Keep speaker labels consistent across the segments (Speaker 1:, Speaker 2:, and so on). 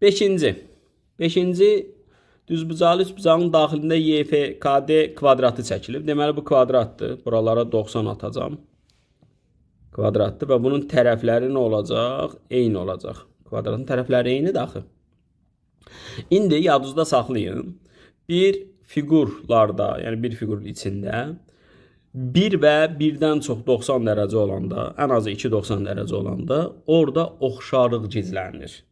Speaker 1: Beşinci. Beşinci düzbucaqlı üçbucağın daxilində YFKD kvadratı çəkilib. Deməli bu kvadratdır. Buralara 90 atacağam. Kvadratdır və bunun tərəfləri nə olacaq? Eyni olacaq. Kvadratın tərəfləri eynidir axı. İndi yadınızda saxlayın. Bir fiqurlarda, yəni bir fiqurun içində 1 və 1-dən çox 90 dərəcə olanda, ən azı 2 90 dərəcə olanda orada oxşarlıq gizlənir.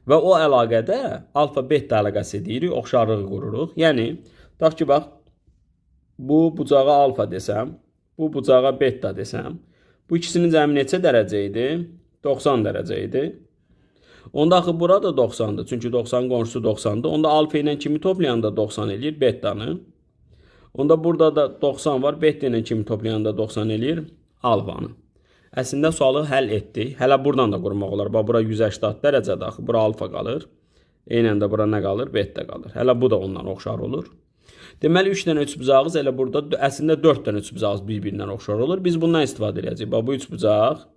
Speaker 1: Və o əlaqədə alfa beta əlaqəsi deyirik, oxşarlığı qururuq. Yəni, tutaq ki, bax, bu bucağa alfa desəm, bu bucağa beta desəm, bu ikisinin cəmi neçə dərəcə idi? 90 dərəcə idi. Onda axı bura da 90-dır. Çünki 90 qonşusu 90-dır. Onda alfa ilə kimi toplayanda 90 eləyir? Betanı. Onda burada da 90 var. Beta ilə kimi toplayanda 90 eləyir? Alfanı. Əslində sualı həll etdik. Hələ buradan da qurmaq olar. Bax, bura 180 dərəcədir axı. Bura alfa qalır. Eynən də bura nə qalır? Beta qalır. Hələ bu da ondan oxşar olur. Deməli 3 dənə üçbucağımız elə burada əslində 4 dənə üçbucağımız bir-birindən oxşar olur. Biz bundan istifadə edəcəyik. Bax, bu üçbucaq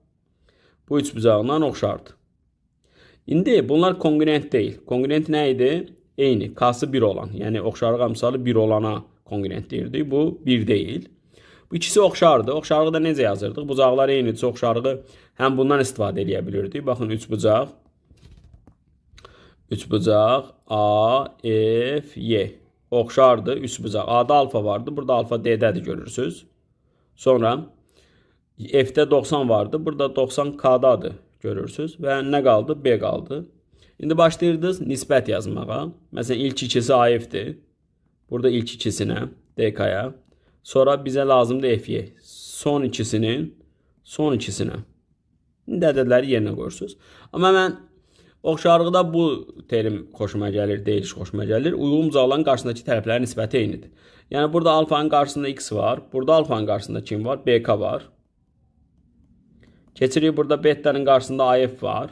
Speaker 1: bu üçbucaqla oxşardır. İndi bunlar konqruent deyil. Konqruent nə idi? Eyni, K-sı 1 olan, yəni oxşarlıq əmsalı 1 olana konqruent deyirdik. Bu 1 deyil. Bu ikisi oxşardır. Oxşarlığı da necə yazırdıq? Bucaqlar eynidirsə oxşarlığı həm bundan istifadə eləyə bilirdik. Baxın üçbucaq. Üçbucaq A, F, Y. Oxşardır. Üçbucaq. A-da alfa vardı. Burada alfa D-dədir görürsüz. Sonra F-də 90 vardı. Burada 90 K-dadır görürsüz. Və nə qaldı? B qaldı. İndi başlayırdınız nisbət yazmağa. Məsələn, ilk ikisi AF-dir. Burada ilk ikisinə, DK-ya. Sonra bizə lazımdır FY. Son ikisinin son ikisinə. İndi ədədləri yerinə qoyursunuz. Amma mən oxşarlıqda bu terim xoşuma gəlir, deyiliş xoşuma gəlir. Uyğun bucaqların qarşısındakı tərəflərin nisbəti eynidir. Yəni burada alfanın qarşısında x var. Burada alfanın qarşısında kim var? BK var. Keçirik burada betanın qarşısında AF var.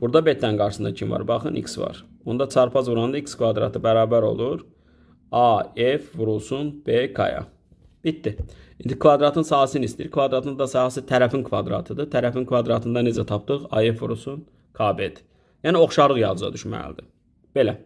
Speaker 1: Burada betanın qarşısında kim var? Baxın x var. Onda çarpaz vuranda x kvadratı bərabər olur. AF vurulsun BK-ya. Bitdi. İndi kvadratın sahəsini istəyir. Kvadratın da sahəsi tərəfin kvadratıdır. Tərəfin kvadratında necə tapdıq? AF vurulsun KB-dir. Yəni oxşarlıq yazıya düşməlidir. Belə.